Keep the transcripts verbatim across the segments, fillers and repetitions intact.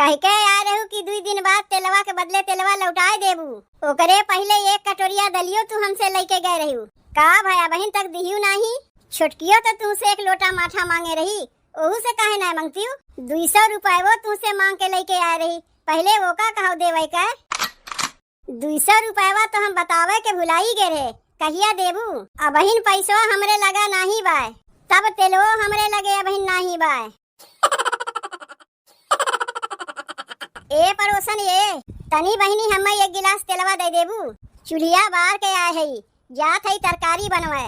कहिके आए रहू कि दुइ दिन बाद तेलवा के बदले तेलवा लौटाए देबू। ओकरे पहिले एक कटोरिया दलियो तू हमसे लइके गए रहू। का भया, अबहिन तक दिहू नाही? छोटकियो तो तुहसे एक लोटा माठा माँगे रही, ओहू से काहे नाय मंगतिउ? दुइ सौ रुपयवो तुहसे माँग के लइके आए रही, पहिले ओका कहव देवै का? दुइ सौ रुपयवा तो हम बतावै के भुलाई गे रहे, कहिया देबू? अबहिन पैसवा हमरे लगा नाही बाय, तब तेलवो हमरे लगे अबहिन नाही बाय। ए पड़ोसन ए, तनी बहिनी हम्मै एक गिलास तेलवा दइ देबू? चुल्हिया बार के आए हई, जात हई तरकारी बनवै।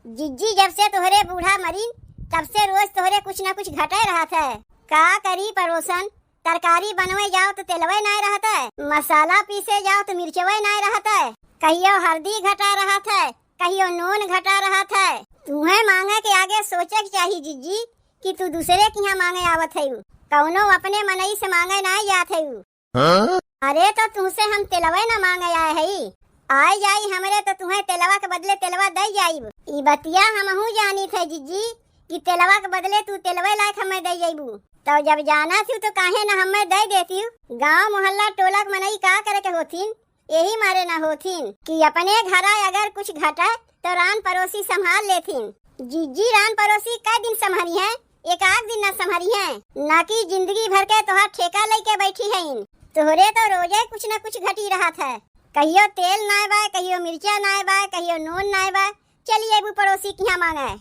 जिज्जी, जब से तोहरे बूढ़ा मरिन, तब से रोज तोहरे कुछ ना कुछ घटै रहत है। का करी पड़ोसन, तरकारी बनवै जाओ तो तेलवै नाय रहत है, मसाला पीसे जाओ तो मिर्चवै नाय रहत है, कहियो हरदी घटा रहत है, कहियो नून घटा रहत है। तुहैं माँगै के आगे सोचै के चाही जिज्जी कि तू दुसरे किहाँ माँगै आवत हयू, कउनो अपने मनई से माँगै नाय जात हयू। हाँ? अरे तो तुहसे हम तेलवै न माँगै आए हई, आइ जाई हमरे तो तुहैं तेलवा के बदले तेलवा दइ जाइब। ई बतिया हमहूँ जानित है जिज्जी कि तेलवा के बदले तू तेलवै लायक हम्मै दइ जाइबू। तउ जब जानत हू तो काहे न हम्मै दइ देतिउ? गाँव मोहल्ला टोला के मनई का करै के होथिन, एही मारे न होथिन कि अपने घरा अगर कुछ घटै तो रान पड़ोसी सम्हार लेथिन। जिज्जी, रान पड़ोसी कै दिन सम्हरिहैं, एक आध दिन न सम्हरिहैं, न कि जिंदगी भर के तोहार ठेका लइके बैठी हईन। तोहरे तो रोजै कुछ न कुछ घटी रहत है, कहियो तेल नाय बाय, कहियो मिर्चा नाय बाय, कहियो नून नाय बाय, चली अइबू पड़ोसी किहाँ माँगै।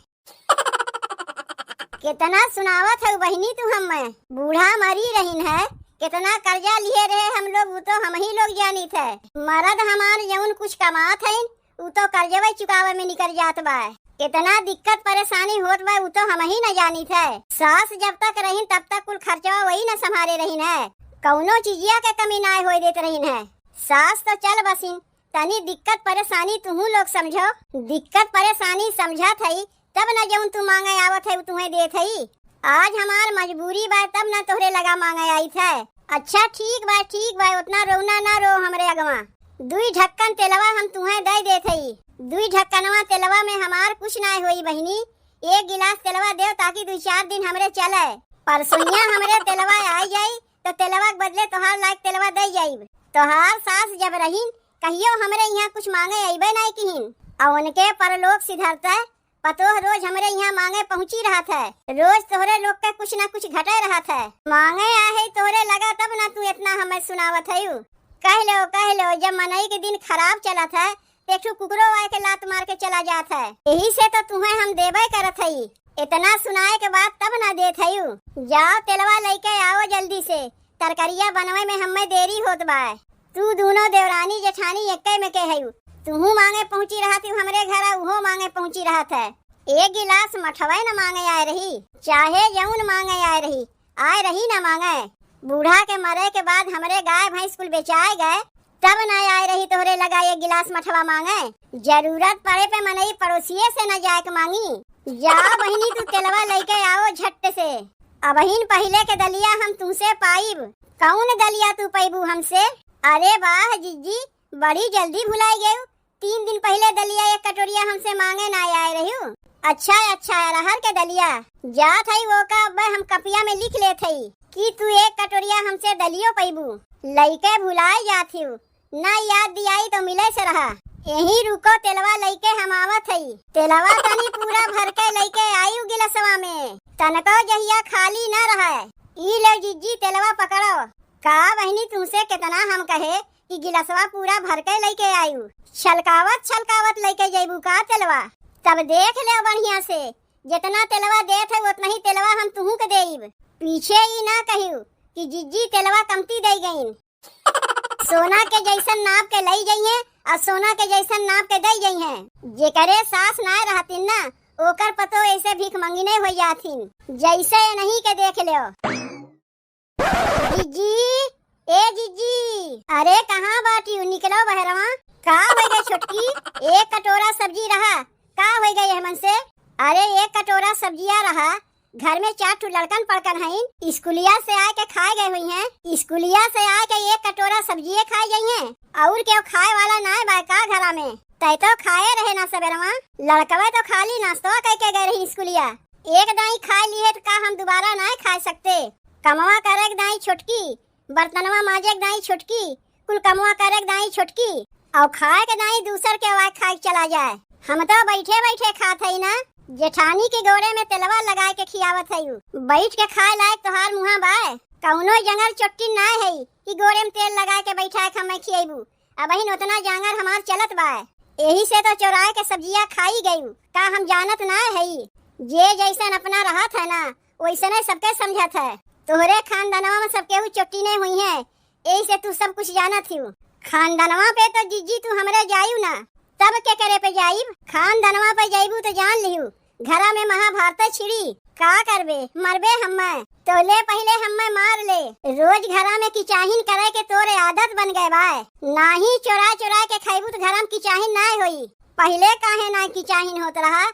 केतना सुनावत हऊ बहिनी तू हम्मै, बूढ़ा मरी रहिन है, केतना कर्जा लिहे रहे हम लोग, उ तो हमही लोग जानित है। मरद हमार जउन कुछ कमात हईन, उ तो कर्जवै चुकावै में निकर जात बा। केतना दिक्कत परेसानी होत बा, उ तो हमही न जानित है। सास जब तक रहिन, तब तक कुल खर्चवा वही न सम्हारे रहिन है, कउनो चीजिया के कमी नाय होए देत रहिन है। सास तो चल बसिन, तनी दिक्कत परेसानी तुहू लोग समझो। दिक्कत परेसानी समझत हई, तब न जउन तू माँगै आवत है, उ तुहैं देत हई। आज हमार मजबूरी बा, तब न तोहरे लगा माँगै आइत है। अच्छा ठीक बा, ठीक बा, ओतना रोना न रो हमरे अगवा। दुइ ढक्कन तेलवा हम तुहैं दइ देत हई। दुइ ढक्कनवा तेलवा में हमार कुछ नाय होई बहिनी, एक गिलास तेलवा देव, ताकि दुइ चार दिन हमरे चलै। परसोइया हमरे तेलवा आइ जाई, तो तेलवा के बदले तोहार लायक तेलवा दइ जाइब। तोहार सास जब रहिन, कहियो हमरे इहाँ कुछ माँगै अइबै नाय किहिन। अउ उनके परलोक सिधरतै, पतोह रोज हमरे इहाँ माँगै पहुँची रहत है। रोज तोहरे लोग के कुछ न कुछ घटै रहत है। माँगै आए हई तोहरे लगा, तब न तू एतना हम्मै सुनावत हयू। कह लेव, कह लेव, जब मनई के दिन खराब चलत है, एक ठू कुकुरो आइके लात मार के चला जात है। एही से तो तुहैं हम देबै करत हई। एतना सुनाए के बाद तब न देत हयू। जाओ तेलवा लइके आओ जल्दी से, तरकरिया बनवै में हम्मै देरी होत बा। तू दूनो देवरानी जेठानी एक्कै में के हयू। तुहू माँगै पहुँची रहत हयू हमरे घरा, उहो माँगै पहुँची रहत है। एक गिलास मठवै न माँगै आए रही, चाहे जउन माँगै आए रही, आए रही न माँगै। बूढ़ा के मरै के बाद हमरे गाय भैंस कुल बेचाए गए, तब न आए रही तोहरे लगा एक गिलास मठवा माँगै। जरूरत पड़े पे मनई पड़ोसिये से न जाए के माँगी। जाओ बहिनी, तू तेलवा लइके आओ झट से। अबहिन पहिले के दलिया हम तुहसे पाइब। कउन दलिया तू पइबू हमसे? अरे वाह जिज्जी, बड़ी जल्दी भुलाइ गयू। तीन दिन पहिले दलिया एक कटोरिया हमसे माँगै नाय आए रह्यू। अच्छा, अच्छा, अरहर के दलिया। जात हई ओका अब्बै हम कपिया में लिख लेत हई कि तू एक कटोरिया हमसे दलियो पइबू। लइके भुलाइ जात हयू, ना याद दियाई तो मिलै से रहा। एही रुको, तेलवा लइके हम आवत हई। तेलवा तनी पूरा भर के लइके आइउ गिलसवा में, तनको जहिया खाली ना रहै। ई ले जिज्जी, तेलवा पकड़ो। का बहिनी, तुहसे केतना हम कहे कि गिलसवा पूरा भर के लइके आइउ, छलकावत छलकावत लइके जइबू का तेलवा? तब देख लेव बढ़िया से, जेतना तेलवा देत है ओतनही तेलवा हम तुहू के देइब। पीछे ई ना कहिउ कि जिज्जी तेलवा कमती दइ गइन। सोना के जइसन नाप के लइ जइहें अउर सोना के जइसन नाप के दइ जइहें। जेकरे सास नाय रहतिन ना, ओकर पतोह ऐसे भीख मंगिने होइ जाथिन। जइसे एनही के देख लेव। जिज्जी, ए जिज्जी, अरे कहाँ बाटिउ? निकलो बहरवा। का होइ गए छोटकी? एक कटोरा सब्जी रहा, का होइ गए एहमन से? अरे एक कटोरा सब्जिया रहा, घर में चार ठो लड़कन पड़कन हईन, स्कूलिया से आए के खाए गए हुइहें। स्कूलिया से आए के एक कटोरा सब्जिये खाए जइहें, अउर केहू खाए वाला नाय बा का घरा में? तै तो खाए रहे ना सबेरवा, लड़कवे तो खाली नाश्तवा कइके गए रही स्कूलिया। एक दाई खाए लिहे त का हम दुबारा नाय खाए सकते? कमवा करे के दाई छोटकी, बर्तनवा माजे के दाई छोटकी, कुल कमवा करे के दाई छोटकी, अउ खाए के दाई दूसर के आवाज खाए के चला जाए। हम तो बैठे बैठे खात हई ना, जेठानी के गोड़े में तेलवा लगाए के खियावत हई। बैठ के खाए लायक तोहार मुहा बाय, कौनो जंगल चोट्टी नाय हई कि गोड़े में तेल लगाए के बैठाए के हमें खियैबू। अबहिन ओतना जांगर हमार चलत बा, एही से तो चोराए के सब्जिया खाई गयू। का हम जानत ना हई? जे जैसन अपना रहत है ना, वैसने सबके समझत है। तोहरे खानदनवा में सब केहू चोटिने हुई है, एही से तू सब कुछ जानत हिउ। खानदनवा पे तो जिज्जी तू हमरे जायू ना, तब के करे पे जाइब? खानदनवा पे जाइबू तो जान लिहू, घरा में महाभारत छिड़ी। का करबे, मरबे हम्मे? तो ले पहिले हम्मे मार ले। रोज घरा में किचाहिन करे के तोरे आदत बन गए बाय। नाही चोरा चोरा के खैबू तो घरा में किचाहिन नाय होई। पहिले काहे नाय किचाहिन होत रहा,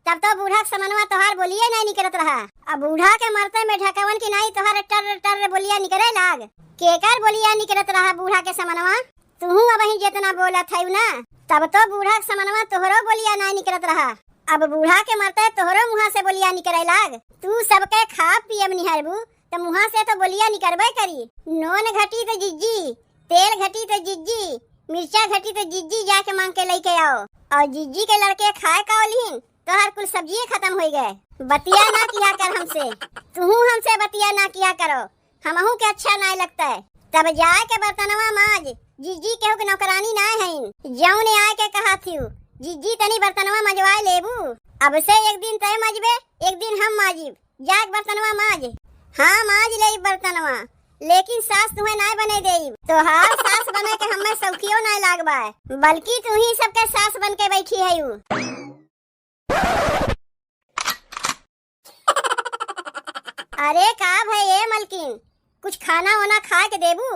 तब तो बूढ़ा के समनवा तोहार बोलिए नाय निकरत रहा। अब बूढ़ा के मरते में ढकवन की नाई तोहार टर टर बोलिया निकरे लाग। केकर बोलिया निकरत रहा बूढ़ा के समनवा? तुहू अबही जेतना बोलत हऊ ना, तब तो बूढ़ा के समनवा तोहरो बोलिया नाय निकरत रहा। अब बूढ़ा के मरते तोहरो मुहा से बोलिया निकरे लाग। तू सबके खाब पियब निहारबू, त मुहा से तो बोलिया निकरबे करी। नोन घटी त जिज्जी, तेल घटी त जिज्जी, मिर्चा घटी त जिज्जी जाके मांग के लेके आओ। और जिज्जी के लड़के खाए का ओलिहिन, तोहार कुल सब्जिये खतम होई गए। बतिया ना किया कर हमसे, तुहू हमसे बतिया ना किया करो। हमहू के अच्छा नाय लगता है। तब जाए के बर्तनवा माज, जिज्जी केहू के नौकरानी नाय हईन। जौने आए के कहा थियू, जिज्जी तनी बर्तनवा मजवाए लेबू। अब से एक दिन तय मजबे, एक दिन हम माजिब। जाए के बर्तनवा माज। हाँ, माज लेब बर्तनवा, लेकिन सास तुहे नाय बने देब। तोहार सास बने के हमें सौखियो नाय लागबा, बल्कि तू ही सबके सास बन के बैठी है। अरे का भई ए मलकिन, कुछ खाना ओना खाए के देबू?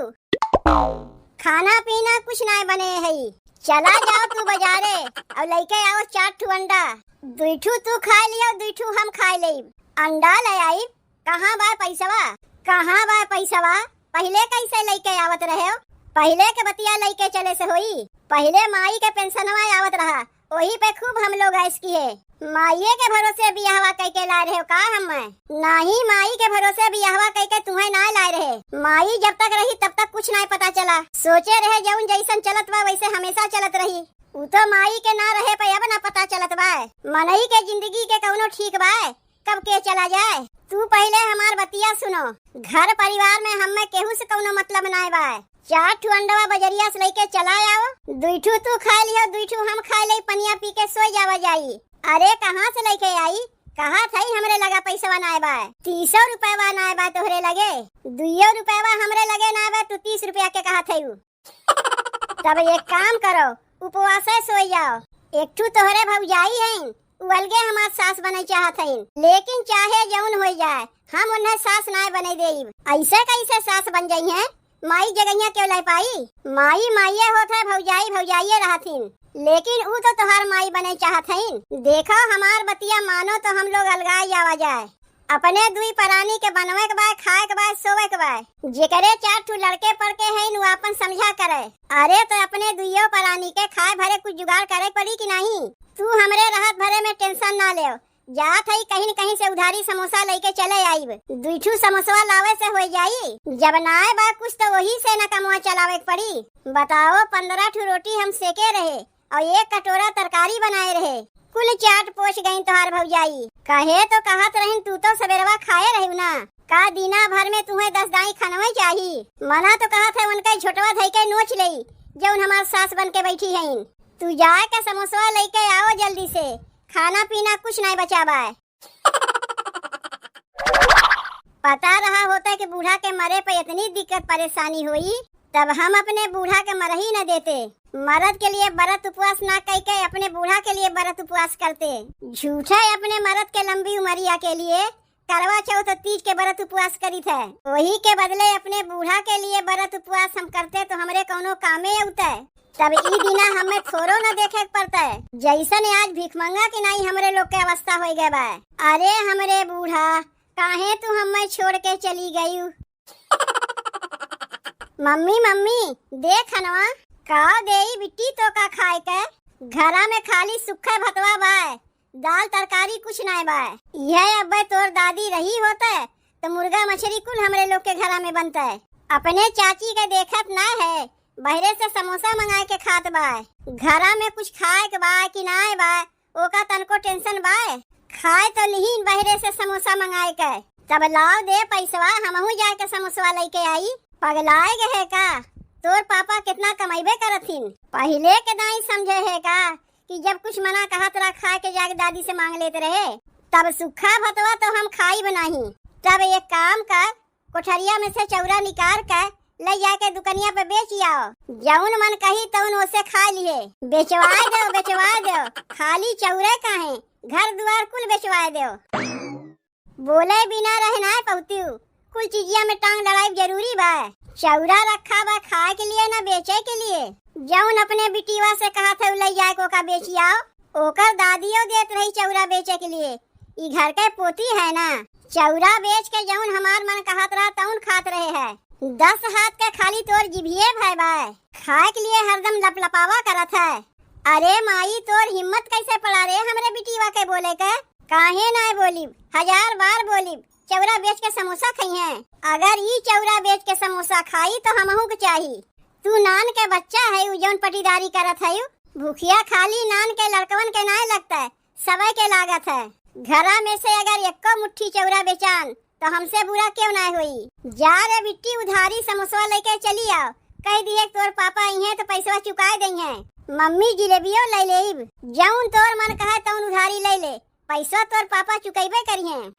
खाना पीना कुछ नाय बने हई। चला जाओ तू बजारे और लइके आओ चार ठू अंडा। दुई ठू तू खाए लियो, दुई ठू हम खाए लेब। अंडा ले आइब। कहाँ बा पैसवा? कहाँ बा पैसवा? पहिले कैसे लइके आवत रहे हो? पहिले के बतिया लइके चले से होई? पहिले माई के पेंशनवा आवत रहा, ओही पे खूब हम लोग ऐश किहे। माइये के भरोसे बियाहवा कइके लाए रहे हो का हम्मे? नाही, माई के भरोसे बियाहवा कइके तुहे ना लाए रहे। माई जब तक रही तब तक कुछ ना पता चला। सोचे रहे जौन जैसन चलत बा वैसे हमेशा चलत रही। उ तो माई के ना रहे पे अब ना पता चलत बा। मनई के जिंदगी के कौनो ठीक बा? कब के चला जाए? तू पहिले हमार बतिया सुनो। घर परिवार में हम्मे केहू से कौनो मतलब नाय बा। चार ठू अंडवा बजरिया से लइके चला आओ, दुई ठू तू खाए लियो, दुई ठू हम खाए ले, पनिया पी के सोई जावा जाई। अरे कहाँ से लइके आई? कहा थई हमरे लगा पैसवा नाय बा, तीसो रुपयवा नाय बा तोहरे लगे, दुइयो रुपयवा हमरे लगे नाय बा, तू तीस रुपया के कहा थई। तब एक काम करो, उपवासे सोई जाओ। एक ठू तोहरे भौजाई हईन, उ अलगे हमार सास बने चाहत हईन, लेकिन चाहे जौन होई जाए, हम उन्हें सास नाय बने देब। ऐसे कैसे सास बन जाई हैं? माई जगहिया क्यों ले पाई? माई माइये होत है, भौजाई भौजाइये रहथिन, लेकिन उ तो तोहार माई बने चाहत हईन। देखो हमार बतिया मानो तो हम लोग अलगाए जावा जाए। अपने दुई परानी के बनवे के बाय, खाए के बाय, सोवे के बाय। जेकरे चार ठू लड़के पड़के हैं, उ आपन समझा करे। अरे तो अपने दुइयो परानी के खाए भरे कुछ जुगाड़ करे पड़ी कि नहीं? तू हमरे रहत भरे में टेंशन ना लेव। जात हई कहीं न कहीं से उधारी समोसा लइके चले आइब। दुई ठू समोसवा लावे से होई जाई। जब नाय बा कुछ तो वही से न कमवा चलावे के पड़ी। बताओ, पन्द्रह ठू रोटी हम सेके रहे, और एक कटोरा तरकारी बनाए रहे, कुल चाट पोछ गईं तोहार भौजाई। कहे तो कहत रहिन, तू तो सबेरवा खाए रहिउ ना, का दिना भर में तुहें दस दाई खनवे चाही? मना तो कहत है उनके झोटवा धई के नोच लेई, जौन हमार सास बन के बैठी हईन। तू जाए के समोसवा लइके आओ जल्दी से, खाना पीना कुछ नहीं बचा बाय। पता रहा होता कि बूढ़ा के मरे पे इतनी दिक्कत परेशानी होई, तब हम अपने बूढ़ा के मरही न देते। मरद के लिए बरत उपवास ना कई के अपने बूढ़ा के लिए बरत उपवास करते। झूठे अपने मरद के लंबी उमरिया के लिए करवा चौथ तीज के बरत उपवास करित है, वही के बदले अपने बूढ़ा के लिए बरत उपवास हम करते तो हमरे कौनो कामे अउते। तब ई दिना हमें थोरो न देखे के पड़ते, जैसन आज भिखमंगा के नाई हमरे लोग के अवस्था होई गए बा। अरे हमरे बूढ़ा, काहे तू हमें छोड़ के चली गयू? मम्मी, मम्मी, दे खनवा। का देई बिट्टी तो का खाए के? घरा में खाली सुखे भतवा बाय, दाल तरकारी कुछ नाय बाय। इहे अब्बे तोर दादी रही होते, तो मुर्गा मछरी कुल हमरे लोग के घरा में बनतै। अपने चाची के देखत नाय है, बहरे से समोसा मंगाए के खात बा। घरा में कुछ खाए के बा कि नाय बा, ओका तनको tension बा। खाए तो लिहीन बहरे से समोसा मंगाए के। तब लाव दे पैसवा, हमहू जाए के समोसवा लइके आई। पगलाए गए है का? तोर पापा कितना कमइबे करथिन। पहिले के नाई समझे है का कि जब कुछ मना कहत रहा खाए के जाके दादी से मांग लेत रहे। तब सूखा भतवा तो हम खाइब नाही। तब एक काम कर, कोठरिया में से चौरा निकार के ले जाके दुकनिया पे बेच आओ। जौन मन कही तौन ओसे खा लिए। बेचवाए दो, बेचवाए दो, खाली चौरे काहे, घर दुआर कुल बेचवाए दो। बोले बिना रह नाय पउतिउ, कुल चीजिया में टांग लड़ाई जरूरी बा। चौरा रखा बा खाए के लिए ना बेचे के लिए। जौन अपने बिटिवा से कहत है ले जाए को का बेची आओ, ओकर दादियो देत रही चौरा बेचे के लिए। ई घर के पोती है ना, चौरा बेच के जौन हमार मन कहत रहा तौन खात रहे है। दस हाथ के खाली तोर जिभिए भय बा, खाए के लिए हरदम लपलपावा करत है। अरे माई, तोर हिम्मत कैसे पड़ा रे हमरे बिटिवा के बोले के? काहे नाय बोलिब, हजार बार बोलिब, चौरा बेच के समोसा खइहें। अगर ई चौरा बेच के समोसा खाई तो हमहू के चाही। तू नान के बच्चा है, उ जौन पटीदारी करत है, भूखिया खाली नान के लड़कवन के नाय लगता है, सबे के लागत है। घरा में से अगर एको मुट्ठी चौरा बेचान तो हमसे बुरा क्यों ना होई। जा रे बिट्टी, उधारी समोसवा लेके चली आओ, कह दिए तोर पापा इहें तो पैसवा चुकाए दइहें। मम्मी जिलेबियो ले लेब, जौन तोर मन कहे तौन उधारी ले ले, पैसवा तोर पापा चुकैबे करिहें।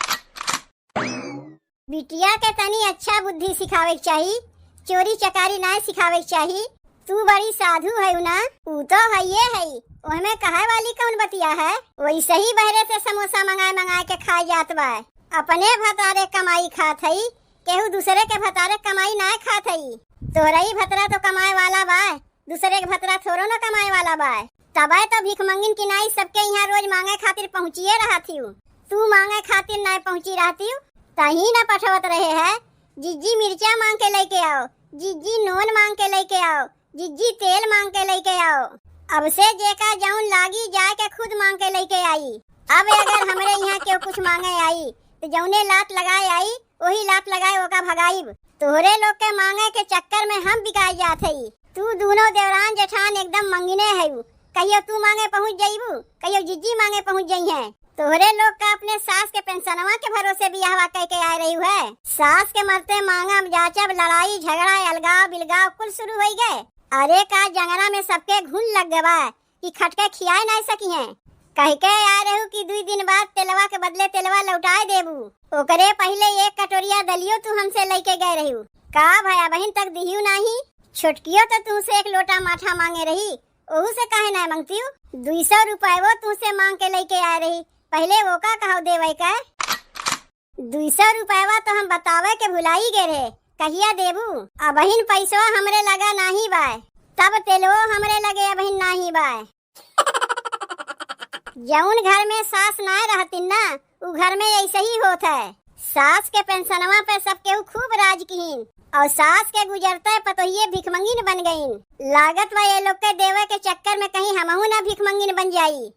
बिटिया के तनी अच्छा बुद्धि सिखावे के चाही, चोरी चकारी नाय सिखावे के चाही। तू बड़ी साधु है ना? ऊ तो हइये है, ओहमे कहे वाली कौन बतिया है? वैसे ही बहरे से समोसा मंगाए मंगाए के खाए जात बा। अपने भतारे कमाई खात हई, केहू दूसरे के भतारे कमाई नाय खात हई। तोहरा ही भतरा तो कमाए वाला बा, दूसरे के भतरा थोड़ो न कमाए वाला बा। तबे तो भीख मंगिन की नाई सबके यहाँ रोज मांगे खातिर पहुँचिए रहत हिउ। तू मांगे खातिर नाय पहुँची रहतिउ, तही न पठवत रहे है। जिज्जी मिर्चा मांग के लेके आओ, जिज्जी नून मांग के लेके आओ, जिज्जी तेल मांग के लेके आओ। अब से जेका जौन लागी जाए के खुद मांग के लेके आई। अब अगर हमरे यहाँ केहू कुछ मांगे आई तो जौने लात लगाए आई, वही लात लगाए ओका भगाइब। तोहरे लोग के मांगे के चक्कर में हम बिकाई जात हई। तू दूनो देवरान जेठान एकदम मंगिने हऊ। कहियो तू मांगे पहुँच जइबू, कहियो जिज्जी मांगे पहुँच जइहें। तोहरे लोग का अपने सास के पेंशनवा के भरोसे बियाहवा कह के आए रही है। सास के मरते मांगा में जाचब, लड़ाई झगड़ा, अलगाव बिलगाव कुल शुरू होई गए। अरे का जंगरा में सबके घुन लग गवा कि खटके खियाए नाय सकिहें। कह के आए रहू कि दुई दिन बाद तेलवा के बदले तेलवा लौटाए देबू। ओकरे पहिले एक कटोरिया दलियो तू हमसे लेके गए रहू। का भया बहिन तक दिहियो नाही? छोटकियो तो तुमसे एक लोटा माठा मांगे रही, ओहू से काहे नाय मांगतियो? दुई सौ रुपयवो तुमसे मांग के लेके आए रही, पहिले वो का कहो देवे का? दुई सौ रुपयवा तो हम बतावे के भुलाई गए रहे, कहिया देबू? अबहिन पैसवा हमरे लगा नाही बाय, तब तेलवो हमरे लगे अबहिन नाही बाय। जौन घर में सास नाय रहतिन ना, उ घर में ऐसे ही होत है। सास के पेंशनवा पे सब केहू खूब राज किहिन और सास के गुजरते पतोहिए भिखमंगिन बन गईन। लागत बा ये लोग के देवे के चक्कर में कहीं हमहू ना भिखमंगिन बन जाई।